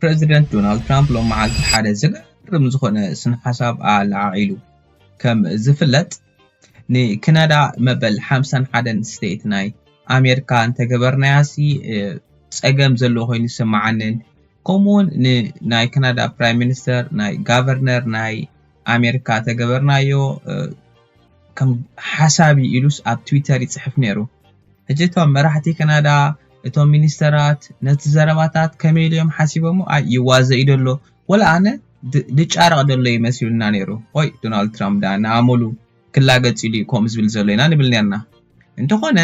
ፕረዚደንት ዶናልድ ትራምፕ ሎም መዓልቲ ሓደ ዘገርም ዝኾነ ስነ ሓሳብ ኣለዓዒሉ። ከም ዝፍለጥ ንካናዳ መበል ሓምሳን ሓደን ስቴት ናይ ኣሜሪካ እንተገበርናያሲ ጸገም ዘለዎ ኮይኑ ይስምዓንን፣ ከምኡውን ንናይ ካናዳ ፕራይም ሚኒስተር ናይ ጋቨርነር ናይ ኣሜሪካ ተገበርናዮ ከም ሓሳብ ኢሉስ ኣብ ትዊተር ይፅሕፍ ነይሩ። ሕጂ እቶም መራሕቲ ካናዳ፣ እቶም ሚኒስተራት ነቲ ዘረባታት ከመይ ኢሉ እዮም ሓሲቦሞ? ኣይ ይዋዘ እዩ ደሎ፣ ወላ ኣነ ድጫረቕ ደሎ ይመሲሉና ነይሩ። ኦይ ዶናልድ ትራምፕ ዳ ንኣመሉ ክላገጽ ኢሉ እዩ ከምኡ ዝብል ዘሎ ኢና ንብል ነርና። እንተኾነ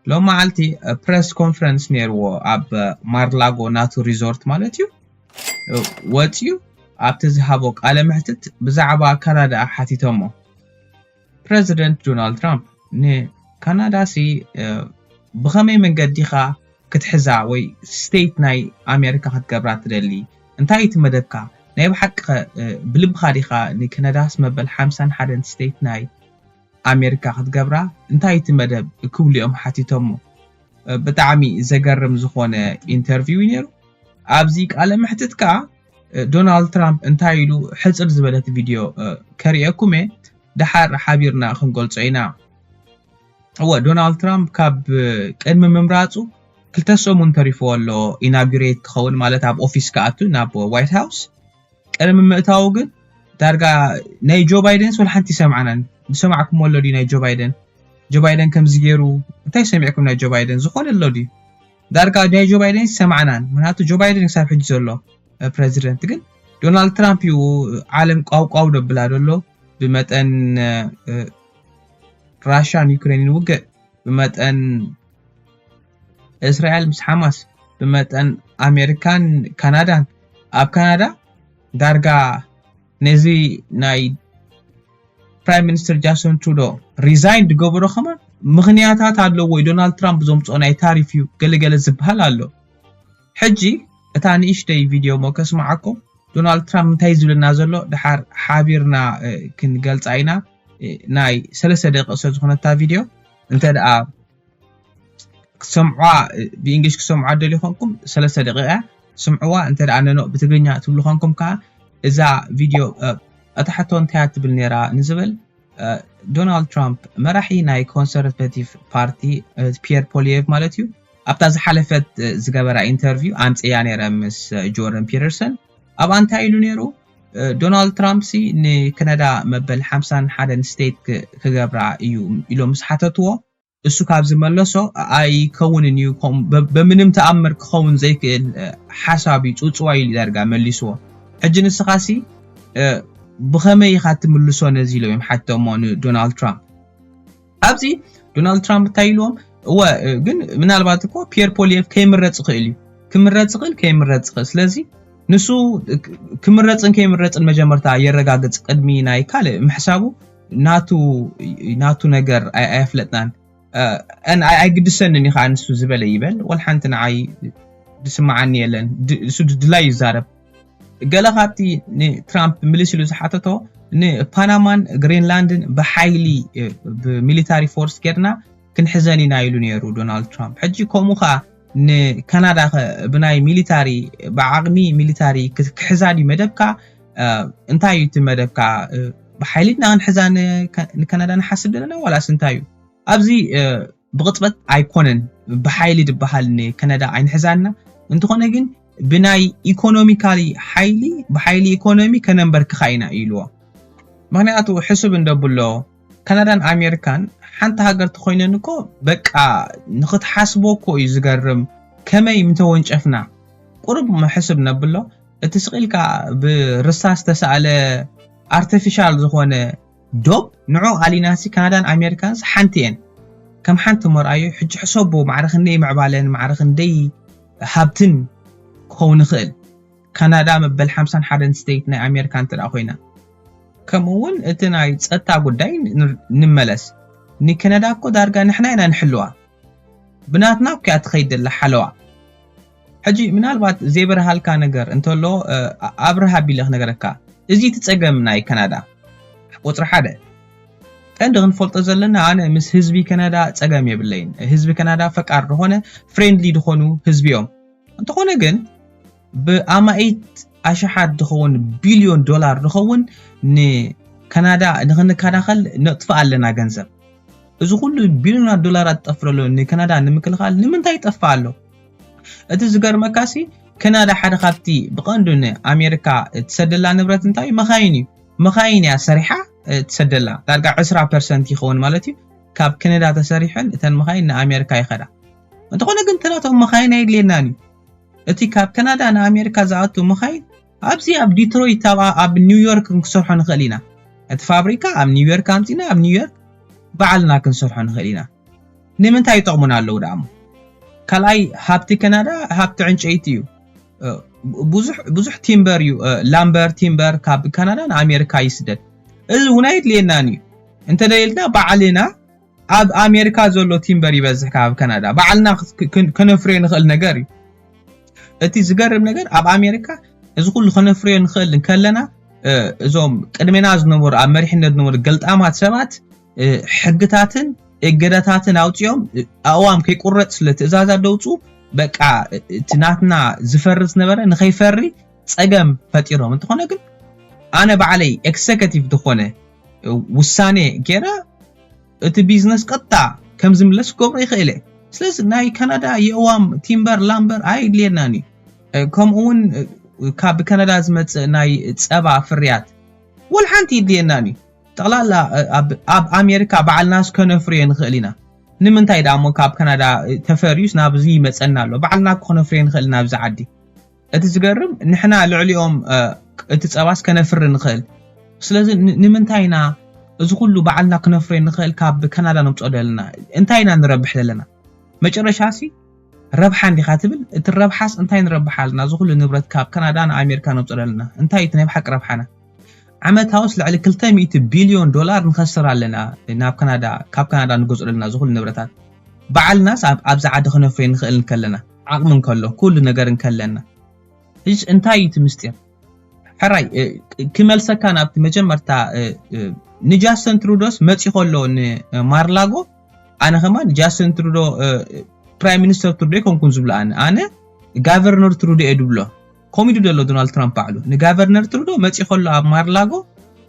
ሎም መዓልቲ ፕረስ ኮንፈረንስ ነይርዎ ኣብ ማርላጎ ናቱ ሪዞርት ማለት እዩ። ወፂኡ ኣብቲ ዝሃቦ ቃለ መሕትት ብዛዕባ ካናዳ ሓቲቶሞ። ፕረዚደንት ዶናልድ ትራምፕ ንካናዳ ሲ ብኸመይ መንገዲ ኢኻ ክትሕዛ ወይ ስቴት ናይ ኣሜሪካ ክትገብራ ትደሊ? እንታይ እቲ መደብካ? ናይ ብሓቂ ብልብኻ ዲኻ ንካናዳስ መበል ሓምሳን ሓደን ስቴት ናይ ኣሜሪካ ክትገብራ እንታይ እቲ መደብ ክብሉ እዮም ሓቲቶሞ። ብጣዕሚ ዘገርም ዝኾነ ኢንተርቪው እዩ ነይሩ። ኣብዚ ቃለ መሕትት ከዓ ዶናልድ ትራምፕ እንታይ ኢሉ ሕፅር ዝበለት ቪድዮ ከርእየኩም እየ። ደሓር ሓቢርና ክንገልጾ ኢና። እወ ዶናልድ ትራምፕ ካብ ቅድሚ ምምራፁ ክልተ ሰሙን ተሪፍዎ ኣሎ ኢናጉሬት ክኸውን ማለት ኣብ ኦፊስ ክኣቱ ናብ ዋይት ሃውስ ቅድሚ ምእታዉ ግን ዳርጋ ናይ ጆ ባይደንስ ወላ ሓንቲ ይሰምዓናን። ዝሰማዕኩሞ ኣሎ ድዩ ናይ ጆ ባይደን? ጆ ባይደን ከምዚ ገይሩ እንታይ ሰሚዕኩም ናይ ጆ ባይደን ዝኾነ ኣሎ ድዩ? ዳርጋ ናይ ጆ ባይደን ይሰማዕናን። ምክንያቱ ጆ ባይደን ክሳብ ሕጂ ዘሎ ፕረዚደንት ግን ዶናልድ ትራምፕ እዩ ዓለም ቋውቋው ደብላ ዘሎ ብመጠን ራሻን ዩክሬንን ውግእ ብመጠን እስራኤል ምስ ሓማስ ብመጠን ኣሜሪካን ካናዳን ኣብ ካናዳ ዳርጋ ነዚ ናይ ፕራይም ሚኒስትር ጃስቲን ትሩዶ ሪዛይን ዝገበሮ ከማን ምኽንያታት ኣለዎ። ዶናልድ ትራምፕ ዘምፅኦ ናይ ታሪፍ እዩ ገለገለ ዝበሃል ኣሎ። ሕጂ እታ ንእሽተይ ቪድዮ ሞ ከስምዓኩም ዶናልድ ትራምፕ እንታይ ዝብልና ዘሎ ድሓር ሓቢርና ክንገልፃ ኢና። ናይ ሰለስተ ደቂቕ ስለ ዝኾነታ ቪድዮ እንተ ደኣ ክሰምዕዋ ብእንግሊሽ ክሰምዕዋ ደሊ ኮንኩም ሰለስተ ደቂቕ እያ ስምዕዋ። እንተ ደኣ ነኖ ብትግርኛ ትብሉ ኮንኩም ከዓ እዛ ቪድዮ እታ ሕቶ እንታይ ትብል ነይራ ንዝብል ዶናልድ ትራምፕ መራሒ ናይ ኮንሰርቫቲቭ ፓርቲ ፒየር ፖሊየቭ ማለት እዩ ኣብታ ዝሓለፈት ዝገበራ ኢንተርቪው ኣምፅያ ነይረ ምስ ጆርደን ፒተርሰን። ኣብኣ እንታይ ኢሉ ነይሩ? ዶናልድ ትራምፕ ሲ ንካናዳ መበል ሓምሳን ሓደን ስቴት ክገብራ እዩ ኢሎም ምስ ሓተትዎ እሱ ካብ ዝመለሶ ኣይከውንን እዩ፣ በምንም ተኣምር ክኸውን ዘይክእል ሓሳብ እዩ፣ ፅውፅዋይ ኢሉ ዳርጋ መሊስዎ። ሕጂ ንስኻሲ ብኸመይ ኢኻ ትምልሶ ነዚ ኢሎም እዮም ሓቲቶሞ ንዶናልድ ትራምፕ። ኣብዚ ዶናልድ ትራምፕ እንታይ ኢልዎም? እወ ግን ምናልባት እኮ ፒየር ፖሊየፍ ከይምረፅ ይኽእል እዩ፣ ክምረፅ ይኽእል ከይምረፅ ይኽእል። ስለዚ ንሱ ክምረፅን ከይምረፅን መጀመርታ የረጋግፅ ቅድሚ ናይ ካልእ ምሕሳቡ ናቱ ናቱ ነገር ኣየፍለጥናን። ኣይግድሰንን እዩ ከዓ ንሱ ዝበለ ይበል ወላ ሓንቲ ንዓይ ዝስምዓኒ የለን። እሱ ድላዩ ይዛረብ። ገለ ካብቲ ንትራምፕ ምልስ ኢሉ ዝሓተቶ ንፓናማን ግሪንላንድን ብሓይሊ ብሚሊታሪ ፎርስ ጌርና ክንሕዘን ኢና ኢሉ ነይሩ ዶናልድ ትራምፕ። ሕጂ ከምኡ ከዓ ንካናዳ ብናይ ሚሊታሪ ብዓቕሚ ሚሊታሪ ክሕዛ ድዩ መደብካ? እንታይ እዩ እቲ መደብካ? ብሓይሊ ድና ክንሕዛ ንካናዳ ንሓስብ ዘለና ዋላስ እንታይ እዩ? ኣብዚ ብቕፅበት ኣይኮነን ብሓይሊ ዝበሃል ንካናዳ ኣይንሕዛና። እንተኾነ ግን ብናይ ኢኮኖሚካሊ ሓይሊ ብሓይሊ ኢኮኖሚ ከነንበርክኻ ኢና ኢልዎ። ምክንያቱ ሕሱብ እንደብሎ ካናዳን ኣሜሪካን ሓንቲ ሃገር ተኮይነን እኮ በቃ ንክትሓስቦ እኮ እዩ ዝገርም። ከመይ ምተወንጨፍና ቁሩብ ሕስብ ነብሎ። እቲ ስቕ ኢልካ ብርሳስ ዝተሳእለ ኣርቲፊሻል ዝኾነ ዶብ ንዑ ኣሊናሲ ካናዳን ኣሜሪካንስ ሓንቲ እየን። ከም ሓንቲ መርኣዩ ሕጂ ሕሰቦ ማዕረ ክንደይ ምዕባለን ማዕረ ክንደይ ሃብትን ክኸውን ይኽእል ካናዳ መበል ሓምሳን ሓደን ስቴት ናይ ኣሜሪካ እንተ ኮይና። ከምኡ እውን እቲ ናይ ፀጥታ ጉዳይ ንመለስ። ንካናዳ እኮ ዳርጋ ንሕና ኢና ንሕልዋ። ብናትና እኮ እያ ትኸይድ ዘላ ሓለዋ። ሕጂ ምናልባት ዘይበርሃልካ ነገር እንተሎ ኣብርሃ ቢለ ክነገረካ። እዚ እቲ ፀገም ናይ ካናዳ ቁፅሪ ሓደ ቀንዲ ክንፈልጦ ዘለና ኣነ ምስ ህዝቢ ካናዳ ፀገም የብለይን። ህዝቢ ካናዳ ፈቃር ዝኾነ ፍሬንድሊ ዝኾኑ ህዝቢ እዮም። እንተኾነ ግን ብኣማኢት ኣሽሓት ዝኸውን ቢልዮን ዶላር ዝኸውን ንካናዳ ንኽንከላኸል ነጥፍእ ኣለና ገንዘብ። እዚ ኩሉ ቢልዮናት ዶላራት ዝጠፍእ ዘሎ ንካናዳ ንምክልኻል ንምንታይ ይጠፍእ ኣሎ? እቲ ዝገርመካሲ፣ ካናዳ ሓደ ካብቲ ብቐንዱ ንኣሜሪካ እትሰደላ ንብረት እንታይ እዩ? መኻይን እዩ። መኻይን እያ ሰሪሓ እትሰደላ። ዳርጋ ዕስራ ፐርሰንት ይኸውን ማለት እዩ። ካብ ካናዳ ተሰሪሐን እተን መኻይን ንኣሜሪካ ይኸዳ። እንተኾነ ግን እተናቶም መኻይን ኣይድልየናን እዩ። እቲ ካብ ካናዳ ንኣሜሪካ ዝኣቱ መኻይን ኣብዚ ኣብ ዲትሮይት ኣብ ኣብ ኒውዮርክ ክንሰርሖ ንኽእል ኢና። እቲ ፋብሪካ ኣብ ኒውዮርክ ኣምጺና ኣብ ኒውዮርክ ባዕልና ክንሰርሖ ንኽእል ኢና። ንምንታይ ይጠቕሙና ኣለዉ ደኣ እሞ? ካልኣይ ሃብቲ ካናዳ ሃብቲ ዕንጨይቲ እዩ። ብዙሕ ብዙሕ ቲምበር እዩ፣ ላምበር ቲምበር ካብ ካናዳ ንኣሜሪካ ይስደድ። እዚ እውን ኣይድልየናን እዩ። እንተደልና ባዕልና ኣብ ኣሜሪካ ዘሎ ቲምበር ይበዝሕ ካብ ካናዳ ባዕልና ከነፍርዮ ንኽእል ነገር እዩ። እቲ ዝገርም ነገር ኣብ ኣሜሪካ እዚ ኩሉ ከነፍርዮ ንኽእል እንከለና እዞም ቅድሜና ዝነበሩ ኣብ መሪሕነት ዝነበሩ ገልጣማት ሰባት ሕግታትን እገዳታትን ኣውፅኦም ኣእዋም ከይቁረፅ ስለ ትእዛዛት ደውፁ በቃ እቲ ናትና ዝፈሪ ዝነበረ ንኸይፈሪ ፀገም ፈጢሮም። እንተኾነ ግን ኣነ ባዕለይ ኤክዘከቲቭ ዝኾነ ውሳኔ ገይረ እቲ ቢዝነስ ቀጥታ ከም ዝምለስ ክገብሮ ይኽእል እየ። ስለዚ ናይ ካናዳ የእዋም ቲምበር ላምበር ኣይድልየናን እዩ። ከምኡ እውን ካብ ካናዳ ዝመፅእ ናይ ፀባ ፍርያት ወላ ሓንቲ ይድልየናን እዩ። ጠቕላላ ኣብ ኣሜሪካ ባዕልና እስከነፍርዮ ንኽእል ኢና። ንምንታይ ደኣ እሞ ካብ ካናዳ ተፈርዩስ ናብዚ ይመፀና ኣሎ? ባዕልና እኮ ክነፍርዮ ንኽእል ኢና ኣብዚ ዓዲ። እቲ ዝገርም ንሕና ልዕሊኦም እቲ ፀባስ ከነፍሪ ንኽእል። ስለዚ ንምንታይ ኢና እዚ ኩሉ ባዕልና ክነፍርዮ ንኽእል ካብ ካናዳ ነምፅኦ ዘለና? እንታይ ኢና ንረብሕ ዘለና? መጨረሻ ሲ ረብሓ እንዲኻ ትብል፣ እቲ ረብሓስ እንታይ ንረብሕ ኣለና? እዚ ኩሉ ንብረት ካብ ካናዳ ንኣሜሪካ ነምፅኦ ዘለና እንታይ እቲ ናይ ብሓቂ ረብሓና? ዓመታውስ ልዕሊ ክልተ ሚእቲ ቢልዮን ዶላር ንኸስር ኣለና። ናብ ካናዳ ካብ ካናዳ ንገዝኦ ዘለና እዚ ኩሉ ንብረታት ባዕልናስ ኣብዚ ዓዲ ክነፍርዮ ንኽእል እንከለና ዓቕሚ እንከሎ ኩሉ ነገር እንከለና እስ እንታይ እዩ እቲ ምስጢር? ሕራይ ክመልሰካ ናብቲ መጀመርታ ንጃስተን ትሩዶስ መፂ ከሎ ንማርላጎ ኣነ ከማን ጃስተን ትሩዶ ፕራይም ሚኒስተር ትሩዶ ኣይኮንኩን ዝብሎ ኣነ ኣነ ጋቨርነር ትሩዶ እየ ድብሎ። ኮሚዱ ደሎ ዶናልድ ትራምፕ ባዕሉ ንጋቨርነር ትሩዶ መፂ ከሎ ኣብ ማርላጎ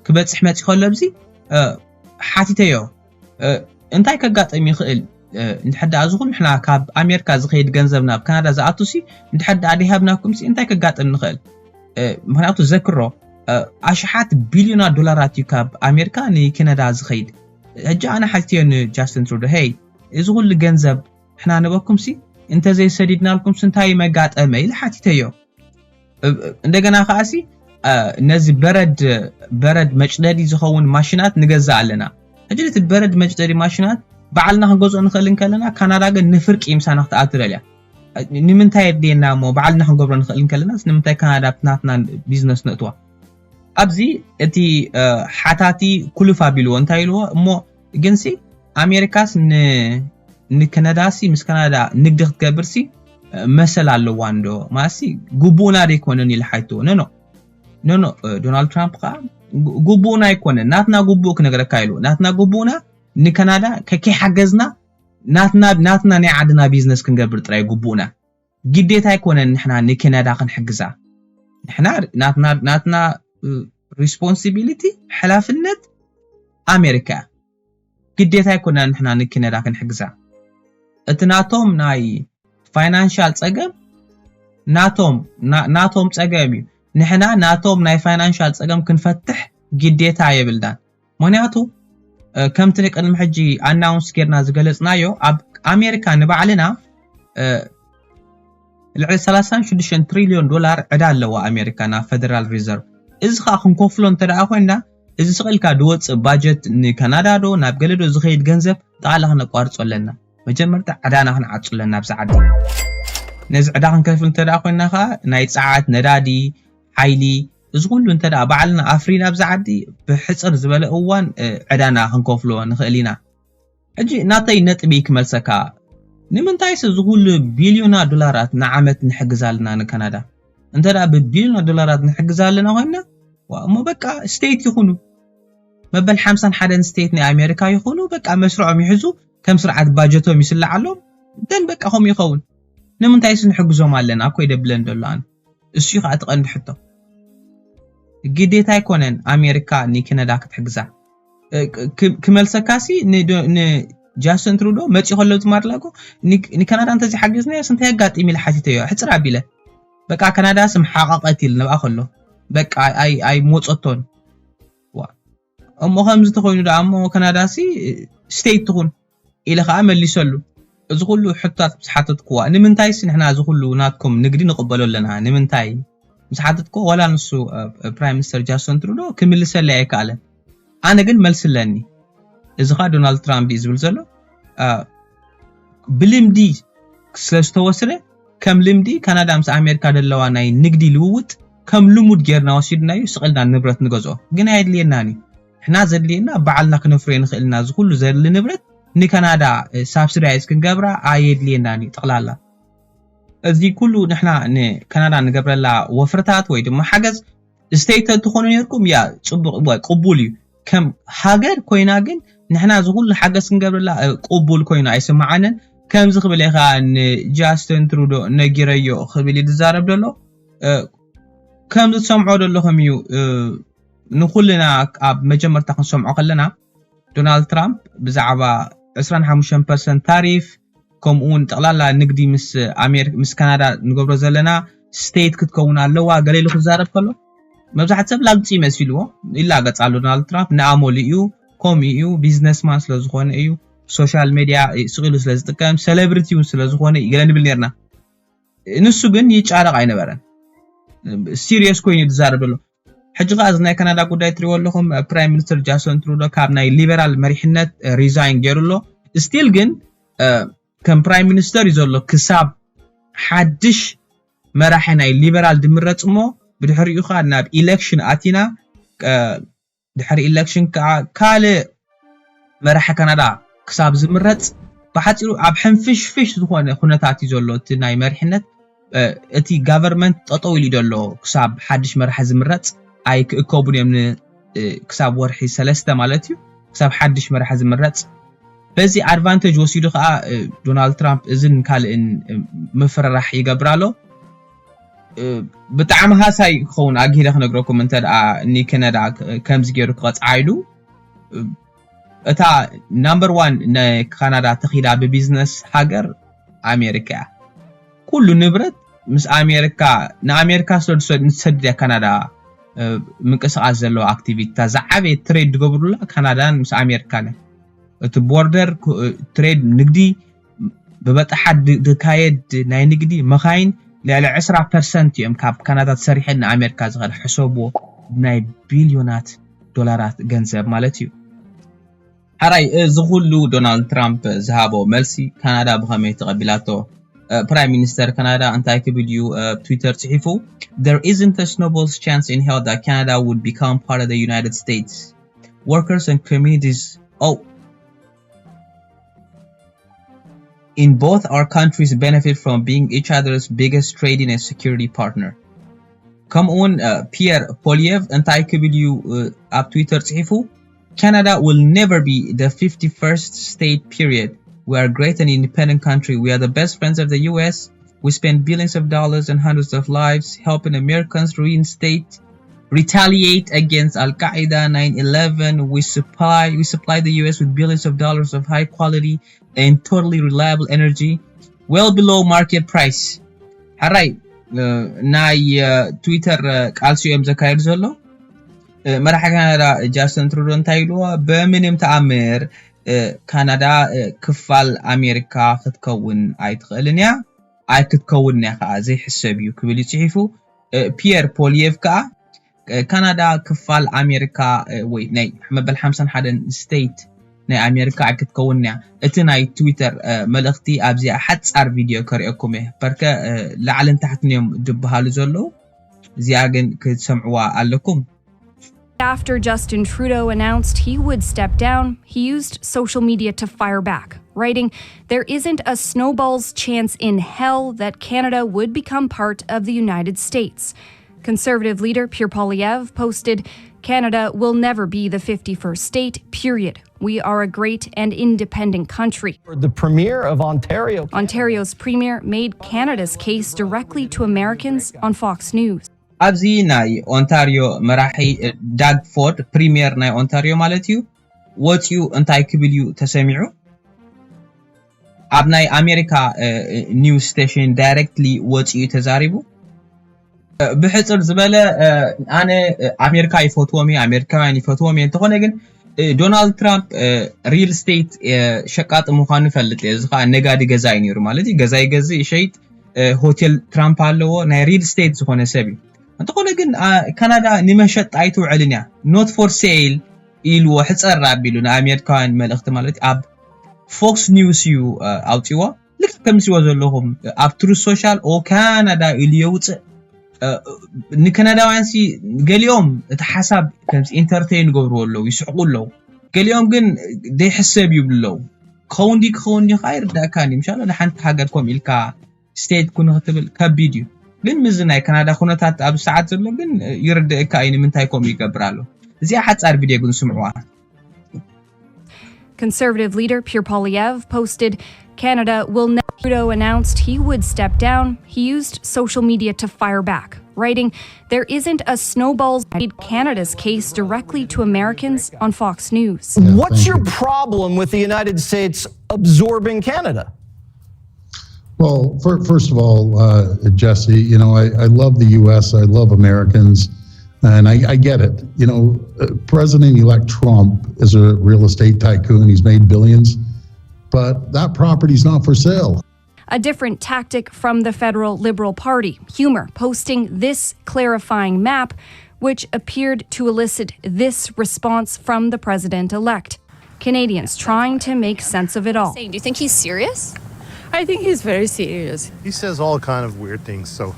ክበፅሕ መፂ ከሎ ኣብዚ ሓቲተዮ እንታይ ከጋጥም ይኽእል? እንድሕር ደኣ እዚ ኩሉ ንሕና ካብ ኣሜሪካ ዝኸይድ ገንዘብ ናብ ካናዳ ዝኣቱ ሲ እንድሕር ደኣ ደይሃብናኩም ሲ እንታይ ከጋጥም ንኽእል? ምክንያቱ ዘክሮ ኣሽሓት ቢልዮናት ዶላራት እዩ ካብ ኣሜሪካ ንካናዳ ዝኸይድ። ሕጂ ኣነ ሓቲተዮ ንጃስትን ትሩዶ ሄይ እዚ ኩሉ ገንዘብ ንሕና ንበኩም ሲ እንተዘይሰዲድናልኩም ሲ እንታይ መጋጠመ ኢለ ሓቲተዮ። እንደገና ከዓሲ ነዚ በረድ በረድ መጭደዲ ዝኸውን ማሽናት ንገዛእ ኣለና። ሕጂ ነቲ በረድ መጭደዲ ማሽናት ባዕልና ክንገዝኦ ንኽእል እንከለና ካናዳ ግን ንፍርቂ ምሳና ክትኣቱ ደልያ። ንምንታይ የድልየና እሞ ባዕልና ክንገብሮ ንኽእል እንከለናስ ንምንታይ ካናዳ ኣብቲ ናትና ቢዝነስ ነእትዋ? ኣብዚ እቲ ሓታቲ ኩልፍ ኣቢልዎ እንታይ ኢልዎ እሞ ግንሲ ኣሜሪካስ ንካናዳሲ ምስ ካናዳ ንግዲ ክትገብርሲ መሰል ኣለዋ እንዶ ማለትሲ ግቡእና ደይኮነን ኢለ ሓይትዎ ነኖ ነኖ ዶናልድ ትራምፕ ከዓ ግቡእና ኣይኮነን ናትና ግቡእ ክነግረካ ኢሉ ናትና ግቡእና ንካናዳ ከይሓገዝና ናትና ናይ ዓድና ቢዝነስ ክንገብር ጥራይ ግቡእና ግዴታ ኣይኮነን ንሕና ንካናዳ ክንሕግዛ ንሕና ናትና responsibility ሓላፍነት ኣሜሪካ ግዴታ ኣይኮነን ንሕና ንካናዳ ክንሕግዛ እቲ ናቶም ናይ ፋይናንሻል ፀገም ናቶም ናቶም ፀገም እዩ ንሕና ናቶም ናይ ፋይናንሻል ፀገም ክንፈትሕ ግዴታ የብልናን ምክንያቱ ከምቲ ቅድሚ ሕጂ ኣናውንስ ጌርና ዝገለፅናዮ ኣብ ኣሜሪካ ንባዕልና ልዕሊ ሰላሳን ሽዱሽተን ትሪልዮን ዶላር ዕዳ ኣለዋ ኣሜሪካ ናብ ፈደራል ሪዘርቭ እዚ ከዓ ክንከፍሎ እንተ ኮይንና እዚ ስቕ ኢልካ ዝወፅእ ባጀት ንካናዳ ዶ ናብ ገለ ዶ ዝኸይድ ገንዘብ ጠቕላላ ክነቋርፆ ኣለና መጀመርታ ዕዳና ክንዓፁ ኣለና ኣብዚ ዓዲ ነዚ ዕዳ ክንከፍል እንተ ኮይንና ከዓ ናይ ፀዓት ነዳዲ ሓይሊ እዚ ኩሉ እንተ ባዕልና ኣፍሪና ኣብዚ ዓዲ ብሕፅር ዝበለ እዋን ዕዳና ክንከፍሎ ንኽእል ኢና ሕጂ ናተይ ነጥቢ ክመልሰካ ንምንታይስ እዚ ኩሉ ቢልዮና ዶላራት ንዓመት ንሕግዝ ኣለና ንካናዳ እንተ ብቢልዮና ዶላራት ንሕግዝ ኣለና ኮይንና እሞ በቃ ስቴት ይኹኑ መበል ሓምሳን ሓደን ስቴት ናይ ኣሜሪካ ይኹኑ በቃ መስርዖም ይሕዙ ከም ስርዓት ባጀቶም ይስላዓሎም ደን በቃ ከምኡ ይኸውን ንምንታይስ ንሕግዞም ኣለና እኮ ይደብለን ዘሎ ኣነ እሱ እዩ ከዓ እቲ ቀንዲ ሕቶ። ግዴታ ኣይኮነን ኣሜሪካ ንካናዳ ክትሕግዛ። ክመልሰካሲ ንጃስትን ትሩዶ መፂ ከሎ ዝማርላጎ ንካናዳ እንተዘይሓገዝናዮ ስንታይ ኣጋጢም ኢለ ሓቲተዮ። ሕፅር ኣቢለ በቃ ካናዳ ስም ሓቃቀት ኢል ንብኣ ከሎ በቃ ኣይሞፀቶን። እሞ ከምዚ ተኮይኑ ደኣ እሞ ካናዳ ሲ ስቴት ትኹን ኢለ ከዓ መሊሰሉ። እዚ ኩሉ ሕቶታት ምስ ሓተትክዋ ንምንታይስ ንሕና እዚ ኩሉ ናትኩም ንግዲ ንቕበሎ ኣለና? ንምንታይ ምስ ሓተትክዎ ዋላ ንሱ ፕራይም ሚኒስተር ጃስቶን ትሩዶ ክምልሰለይ ኣይከኣለን። ኣነ ግን መልሲ ኣለኒ። እዚ ከዓ ዶናልድ ትራምፕ እዩ ዝብል ዘሎ። ብልምዲ ስለ ዝተወስደ ከም ልምዲ ካናዳ ምስ ኣሜሪካ ዘለዋ ናይ ንግዲ ልውውጥ ከም ልሙድ ጌርና ወሲድናዩ ስቕልና ንብረት ንገዝኦ ግን ኣየድልየናን እዩ። ንሕና ዘድልየና ባዕልና ክነፍርዮ ንኽእል ኢና። እዚ ኩሉ ዘድሊ ንብረት ንካናዳ ሳብስዳይዝ ክንገብራ ኣየድልየናን እዩ። ጠቕላላ እዚ ኩሉ ንሕና ንካናዳ ንገብረላ ወፍርታት ወይ ድማ ሓገዝ ስቴት ተትኾኑ ነርኩም ያ ፅቡቅ ቅቡል እዩ። ከም ሃገር ኮይና ግን ንሕና እዚ ኩሉ ሓገዝ ክንገብረላ ቅቡል ኮይኑ ኣይስምዓንን። ከምዚ ክብል እየ ከዓ ንጃስትን ትሩዶ ነጊረዮ ክብል እዩ ዝዛረብ ዘሎ። ከምዚ ትሰምዖ ዘለኹም እዩ። ንኩልና ኣብ መጀመርታ ክንሰምዖ ከለና ዶናልድ ትራምፕ ብዛዕባ ዕስራን ሓሙሽተን ፐርሰንት ታሪፍ ከምኡ እውን ጠቕላላ ንግዲ ምስ ኣሜሪካ ምስ ካናዳ ንገብሮ ዘለና ስቴት ክትከውን ኣለዋ ገለ ኢሉ ክዛረብ ከሎ መብዛሕቲ ሰብ ላግፂ መሲልዎ ይላገፅ ኣሎ። ዶናልድ ትራምፕ ንኣመሉ እዩ፣ ከምኡ እዩ፣ ቢዝነስማን ስለዝኾነ እዩ፣ ሶሻል ሜድያ ስቕ ኢሉ ስለዝጥቀም ሴሌብሪቲ እውን ስለዝኾነ እዩ ገለ ንብል ነርና። ንሱ ግን ይጫረቕ ኣይነበረን፣ ሲሪየስ ኮይኑ እዩ ዝዛረብ ዘሎ። ሕጂ ከዓ እዚ ናይ ካናዳ ጉዳይ ትሪእዎ ኣለኹም። ፕራይም ሚኒስተር ጃስቶን ትሩዶ ካብ ናይ ሊበራል መሪሕነት ሪዛይን ገይሩ ኣሎ። ስቲል ግን ከም ፕራይም ሚኒስተር እዩ ዘሎ ክሳብ ሓድሽ መራሒ ናይ ሊበራል ድምረፅ እሞ ብድሕሪኡ ከዓ ናብ ኢሌክሽን ኣቲና ድሕሪ ኢሌክሽን ከዓ ካልእ መራሒ ካናዳ ክሳብ ዝምረፅ ብሓፂሩ ኣብ ሕንፍሽፍሽ ዝኾነ ኩነታት እዩ ዘሎ እቲ ናይ መሪሕነት። እቲ ጋቨርንመንት ጠጠው ኢሉ ዘሎ ክሳብ ሓድሽ መራሒ ዝምረፅ ኣይክእከቡን እዮም። ክሳብ ወርሒ ሰለስተ ማለት እዩ ክሳብ ሓድሽ መራሒ ዝምረፅ። በዚ ኣድቫንቴጅ ወሲዱ ከዓ ዶናልድ ትራምፕ እዝን ካልእን ምፍርራሕ ይገብር ኣሎ። ብጣዕሚ ሃሳይ ክኸውን ኣግሂደ ክነግረኩም እንተ ደኣ ንካናዳ ከምዚ ገይሩ ክቐፅዓ ኢሉ። እታ ናምበር ዋን ንካናዳ ተኺዳ ብቢዝነስ ሃገር ኣሜሪካ እያ። ኩሉ ንብረት ምስ ኣሜሪካ ንኣሜሪካ ስለ ዝሰድ- ንትሰድድ እያ ካናዳ። ምንቅስቃስ ዘለዎ ኣክቲቪቲ እታ ዝዓበየ ትሬድ ዝገብሩላ ካናዳን ምስ ኣሜሪካን እያ። እቲ ቦርደር ትሬድ ንግዲ ብበጣሓት ዝካየድ ናይ ንግዲ መኻይን ልዕሊ ዕስራ ፐርሰንት እዮም ካብ ካናዳ ተሰሪሐን ንኣሜሪካ ዝኸዳ። ሕሰብዎ፣ ናይ ቢልዮናት ዶላራት ገንዘብ ማለት እዩ። ሓራይ እዚ ኩሉ ዶናልድ ትራምፕ ዝሃቦ መልሲ ካናዳ ብኸመይ ተቐቢላቶ? ፕራይም ሚኒስተር ካናዳ እንታይ ክብል እዩ ኣብ ትዊተር ጽሒፉ? There isn't a snowball's chance in hell that Canada would become part of the United States. Workers and communities, oh, in both our countries benefit from being each other's biggest trading and security partner. ከምኡውን ፒየር ፖሊየቭ እንታይ ክብል እዩ ኣብ ትዊተር ጽሒፉ? Canada will never be the fifty-first state, period. We are great and independent country. We are the best friends of the U S. We spend billions of dollars and hundreds of lives helping Americans reinstate, retaliate against Al Qaeda, nine eleven. We supply we supply the U S with billions of dollars of high quality and totally reliable energy, well below market price. ሓራይ ናይ ትዊተር ቃልሲ እዮም ዘካየዱ ዘሎ። መራሒ ካናዳ ጃስትን ትሩዶ እንታይ ኢልዎ? በምንም ተኣምር ካናዳ ክፋል ኣሜሪካ ክትከውን ኣይትኽእልን እያ፣ ኣይክትከውን እያ ከዓ ዘይሕሰብ እዩ ክብል እዩ ፅሒፉ። ፒየር ፖሊየቭ ከዓ ካናዳ ክፋል ኣሜሪካ ወይ ናይ መበል ሓምሳን ሓደን ስቴት ናይ ኣሜሪካ ኣይክትከውን እያ። እቲ ናይ ትዊተር መልእኽቲ ኣብዚኣ ሓፃር ቪድዮ ከሪኦኩም እየ። በርከ ላዕልን ታሕትን እዮም ዝበሃሉ ዘለዉ። እዚኣ ግን ክትሰምዕዋ ኣለኩም። After Justin Trudeau announced he would step down, he used social media to fire back, writing, "There isn't a snowball's chance in hell that Canada would become part of the United States." Conservative leader Pierre Poilievre posted, Canada will never be the fifty-first state, period. We are a great and independent country. The premier of Ontario. Ontario's premier made Canada's case directly to Americans on Fox News. ኣብዚ ናይ ኦንታሪዮ መራሒ ዳግ ፎርድ፣ ፕሪሚየር ናይ ኦንታሪዮ ማለት እዩ፣ ወፂኡ እንታይ ክብል እዩ ተሰሚዑ? ኣብ ናይ ኣሜሪካ ኒውስ ስቴሽን ዳይሬክትሊ ወፂኡ ተዛሪቡ። ብሕፅር ዝበለ ኣነ ኣሜሪካ ይፈትዎም እየ፣ ኣሜሪካውያን ይፈትዎም እየ። እንተኾነ ግን ዶናልድ ትራምፕ ሪል ስቴት ሸቃጢ ምዃኑ ይፈልጥ እየ። እዚ ከዓ ነጋዲ ገዛ እዩ ነይሩ ማለት እዩ። ገዛ ይገዝእ ይሸይጥ፣ ሆቴል ትራምፕ ኣለዎ፣ ናይ ሪል ስቴት ዝኾነ ሰብ እዩ። እንተኾነ ግን ካናዳ ንመሸጣ ኣይትውዕልን እያ፣ not for sale ኢልዎ ሕፀር ኣቢሉ ንኣሜሪካውያን መልእኽቲ ማለት ኣብ ፎክስ ኒውስ እዩ ኣውፅዎ። ልክ ከምስዎ ዘለኹም ኣብ ትሩዝ ሶሻል ኦ ካናዳ ኢሉ የውፅእ። ንካናዳውያን ሲ ገሊኦም እቲ ሓሳብ ከምዚ ኢንተርቴን ይገብርዎ ኣለዉ፣ ይስሕቁ ኣለዉ። ገሊኦም ግን ዘይሕሰብ ይብሉ ኣለዉ። ክኸውን ድዩ ክኸውን ድዩ ከዓ ይርዳእካ ኒ ምሻሎ ንሓንቲ ሃገር ኮም ኢልካ ስቴት ኩን ክትብል ከቢድ እዩ። ግን ምዚ ናይ ካናዳ ኩነታት ኣብ ሰዓት ዘሎ ግን ይርድእካ እዩ ንምንታይ ከምኡ ይገብር ኣሎ። እዚኣ ሓፃር ቪድዮ ግን ስምዕዋ። Conservative leader Pierre Poilievre posted, "Canada will never." Trudeau announced he would step down. He used social media to fire back, writing, "There isn't a snowball's made Canada's case directly to Americans on Fox News." What's your problem with the United States absorbing Canada? Well, fir- first of all, uh, Jesse, you know, I, I love the U S. I love Americans, and I, I get it. You know, uh, President-elect Trump is a real estate tycoon. He's made billions, but that property's not for sale. A different tactic from the federal Liberal Party, humor, posting this clarifying map, which appeared to elicit this response from the president-elect. Canadians trying to make sense of it all. Do you think he's serious? I think he's very serious. He says all kind of weird things, so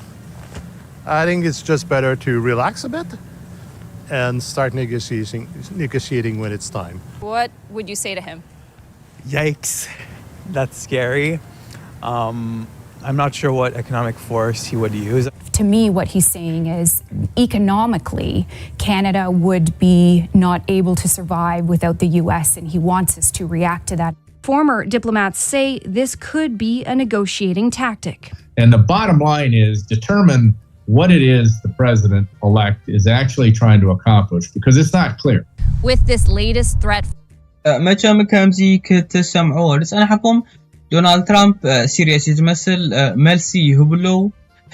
I think it's just better to relax a bit and start negotiating negotiating when it's time. What would you say to him? Yikes, that's scary. Um, I'm not sure what economic force he would use. To me, what he's saying is economically, Canada would be not able to survive without the U S, and he wants us to react to that. Former diplomats say this could be a negotiating tactic. And the bottom line is determine what it is the president elect is actually trying to accomplish, because it's not clear. With this latest threat, መቸም ከምዚ ክትሰምዕዎ ዝፀናሕኩም ዶናልድ ትራምፕ ሲሪየስ እዩ ዝመስል መልሲ ይህቡ ኣለዉ።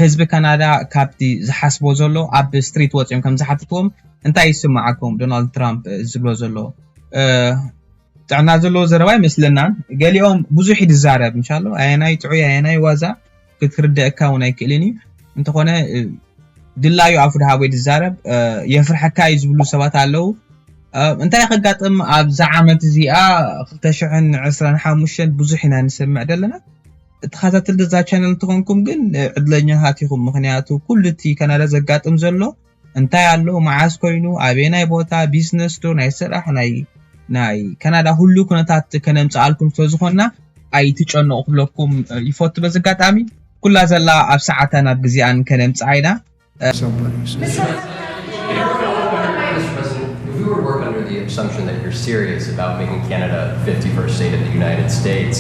ህዝቢ ካናዳ ካብቲ ዝሓስቦ ዘሎ ኣብ ስትሪት ወፂኦም ከም ዝሓትትዎም እንታይ ይስምዓኩም? ዶናልድ ትራምፕ ዝብሎ ዘሎ ጥዕና ዘለዎ ዘረባ ኣይመስለናን። ገሊኦም ብዙሕ እዩ ዝዛረብ እንሻሎ ኣየናይ ጥዑይ ኣየናይ ዋዛ ክትርደአካ እውን ኣይክእልን እዩ። እንተኾነ ድላዩ ኣፉ ድሃቦ ዝዛረብ የፍርሐካ እዩ ዝብሉ ሰባት ኣለዉ። እንታይ ከጋጥም ኣብዛ ዓመት እዚኣ ክልተ ሽሕን ዕስራን ሓሙሽተን ብዙሕ ኢና ንሰምዕ ዘለና። ተኸታተልቲ እዛ ቻነል እንተኾንኩም ግን ዕድለኛታት ኢኹም። ምኽንያቱ ኩሉ እቲ ካናዳ ዘጋጥም ዘሎ እንታይ ኣሎ፣ መዓስ ኮይኑ፣ ኣበየናይ ቦታ፣ ቢዝነስ ዶ ናይ ስራሕ ናይ ናይ ካናዳ ኩሉ ኩነታት ከነምፅኣልኩም ስለዝኾንና ኣይትጨነቑ ክብለኩም ይፈቱ። በዚ ኣጋጣሚ ኩላ ዘላ ኣብ ሰዓታ ናብ ግዜኣን ከነምፅኣ ኢና። If we were to work under the assumption that you're serious about making Canada fifty-first state of the United States,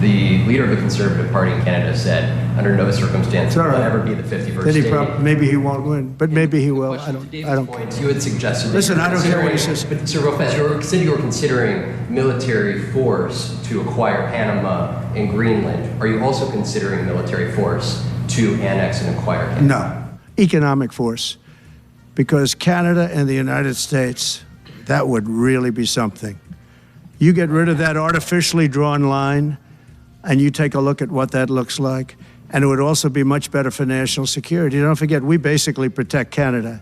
the leader of the Conservative Party in Canada said, under no circumstance will it ever be the fifty-first Then he state. prob- maybe he won't win, but maybe he will. I don't. I David's don't. Point, you had suggested that Listen, you were I don't care what he considering- says. But Sir Real Fast, you were, said you were considering military force to acquire Panama and Greenland. Are you also considering military force to annex and acquire Canada? No, economic force, because Canada and the United States, that would really be something. You get rid of that artificially drawn line, and you take a look at what that looks like, and it would also be much better for national security. Don't forget, we basically protect Canada.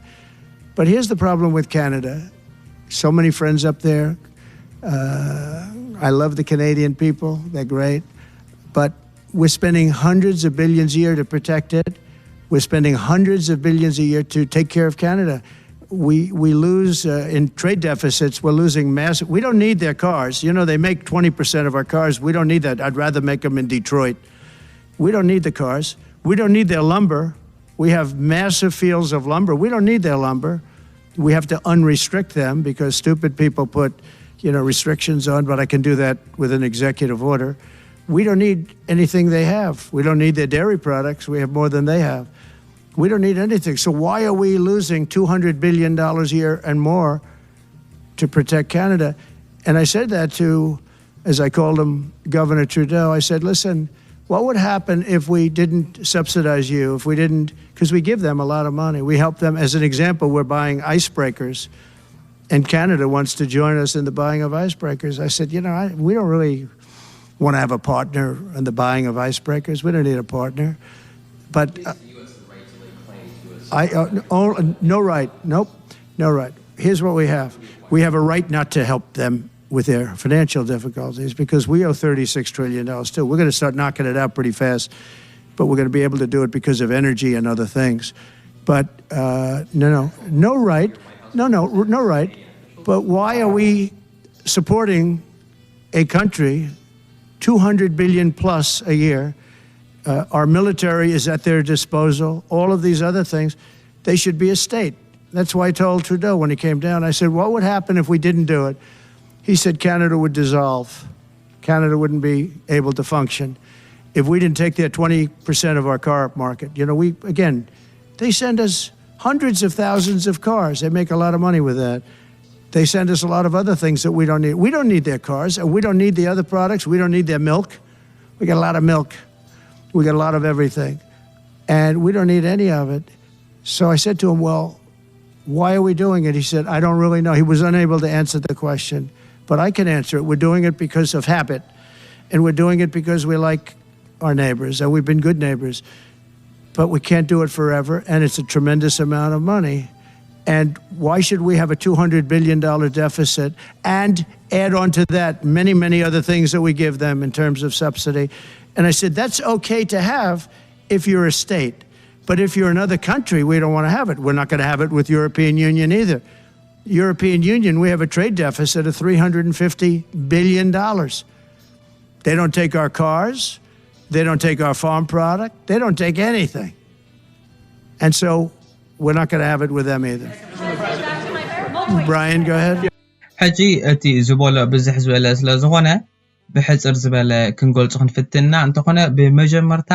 But here's the problem with Canada, so many friends up there. Uh, I love the Canadian people, they're great. But we're spending hundreds of billions a year to protect it. We're spending hundreds of billions a year to take care of Canada. We, we lose uh, in trade deficits. We're losing massive. We don't need their cars. You know, they make twenty percent of our cars. We don't need that. I'd rather make them in Detroit. We don't need the cars. We don't need their lumber. We have massive fields of lumber. We don't need their lumber. We have to unrestrict them because stupid people put, you know, restrictions on, but I can do that with an executive order. We don't need anything they have. We don't need their dairy products. We have more than they have. We don't need anything. So why are we losing two hundred billion dollars a year and more to protect Canada? And I said that to, as I called him, Governor Trudeau. I said, listen, what would happen if we didn't subsidize you, if we didn't, because we give them a lot of money. We help them. As an example, we're buying icebreakers, and Canada wants to join us in the buying of icebreakers. I said, you know, I, we don't really want to have a partner in the buying of icebreakers. We don't need a partner. But uh, I uh, oh, no right, nope, no right. Here's what we have: we have a right not to help them with their financial difficulties because we owe thirty-six trillion dollars too. We're going to start knocking it out pretty fast, but we're going to be able to do it because of energy and other things. But uh, no, no, no right, no, no, no right. But why are we supporting a country two hundred billion plus a year? Uh, our military is at their disposal. All of these other things, they should be a state. That's why I told Trudeau when he came down, I said, what would happen if we didn't do it? He said Canada would dissolve. Canada wouldn't be able to function if we didn't take their twenty percent of our car market. You know, we, again, they send us hundreds of thousands of cars. They make a lot of money with that. They send us a lot of other things that we don't need. We don't need their cars, and we don't need the other products. We don't need their milk. We got a lot of milk. We got a lot of everything. And we don't need any of it. So I said to him, well, why are we doing it? He said, I don't really know. He was unable to answer the question, but I can answer it. We're doing it because of habit, and we're doing it because we like our neighbors, and we've been good neighbors. But we can't do it forever, and it's a tremendous amount of money. And why should we have a two hundred billion dollar deficit and add on to that many, many other things that we give them in terms of subsidy? And I said, that's okay to have if you're a state. But if you're another country, we don't want to have it. We're not going to have it with European Union either. European Union, we have a trade deficit of three hundred fifty billion dollars. They don't take our cars. They don't take our farm product. They don't take anything. And so we're not going to have it with them either. Brian, go ahead. ሕጂ እቲ ዝበሎ ብዝሕ ዝበለ ስለ ዝኾነ ብሕፅር ዝበለ ክንገልፆ ክንፍትና እንተኾነ ብመጀመርታ